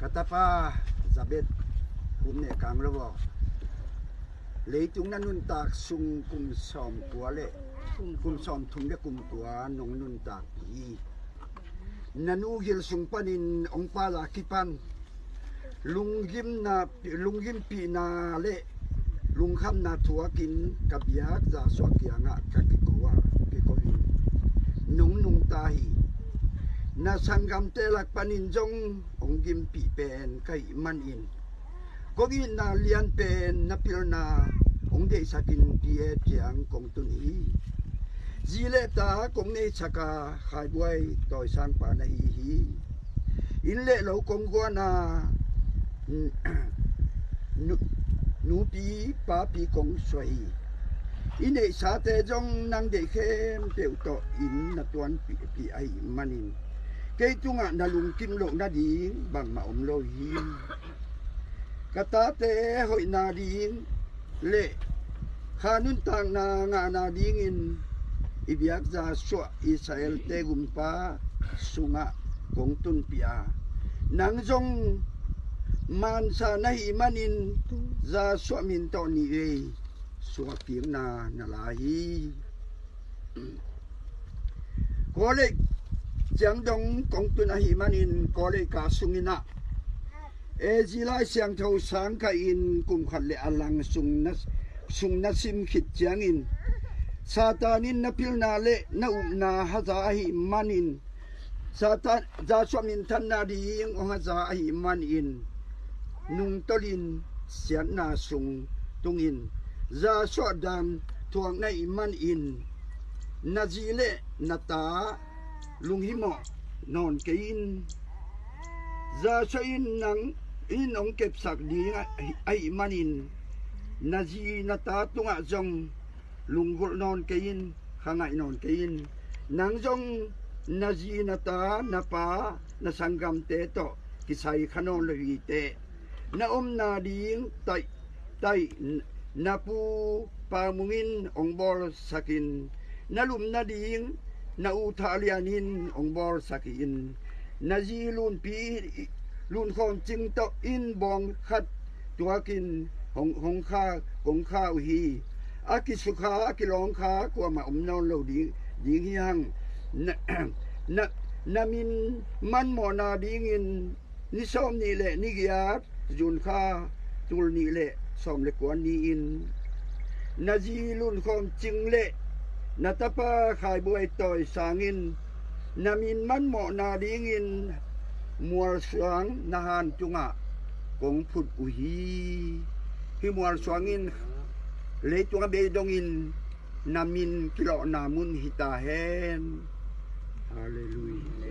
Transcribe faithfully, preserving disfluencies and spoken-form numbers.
Ka tapa Zabet, kum ne kang lo aw. Leitung na nuntak sung kum sawm kua le kum sawm thum le kum kua nong nuntak hi. Na nu gil sung panin ong pa za kipan lunggimna, lunggimpihna le lungkhamna thuakin ka biak Zasuah kiangah ka kiko a, kiko in nong nungta hi. Na sanggamte lak panin zong ong gimpih pen ka hih manin kong itna lian pen na pilna ong deihsakin P A kiang kong tun hi. Zi le ta kong neihsak a Khaibuai tawisangpa na hi hi. Inn le lo kong guana, nu, nupi papi kong suah hi. I neihsate zong nang deih khempeuh tawh inn na tuanpih ahih manin kei tungah na lungkim loh nading bangmah om lo hi. Ka tate hoihna ding le kha nuntakna ngahna dingin i biak Zasuah Israelte gumpa sungah kong tunpih a, nang zong mansa na hih manin Zasuah min tawh nih vei suahkikna na la hi. College ciang dong kong tun ahih manin college ka sungin ah A Z Lai Siangtho sang ka in kum khat le a lang sung na, sung na sim khit ciangin Satan in na pilna le na upna haza ahih manin Satan, Zasuah minthanna ding ong haza ahih manin nungtolin siatna sung tungin Zasuah dan thuak na hih manin na zi le na ta lunghimawh nawn kei in. Zasuah in nang in ong kepsak ding ahih manin na zi na ta tungah zong lunggulh nawn kei in, kha ngaih nawn kei in. Nang zong na zi na ta na pa na sanggamte tawh kisai kha nawn lo hi teh. Na omna ding taih, taih na pu Pa Mung in ong bawlsakin, na lumna ding na u Thah Lian in ong bawlsakin, na zi Lunpi, Lunkhawm Cing tawh in bawng khat tuakin hong, hong kha, kong kha uh hi. A kisukha, a kilawngkha kuamah om nawn lo ding, ding hi hang. Na, na, na min manmawhna dingin ni sawm nih le ni giat June kha tul nih le sawm le kua ni-in na zi Lunkhawm Cing le na tapa Khaibuai Tawisang in na min manmawhna dingin mualsuang na han tungah kong phut uh hi. Hih mualsuang in leitung a bei dongin na min kilawhna mun hi ta hen. Halleluiah.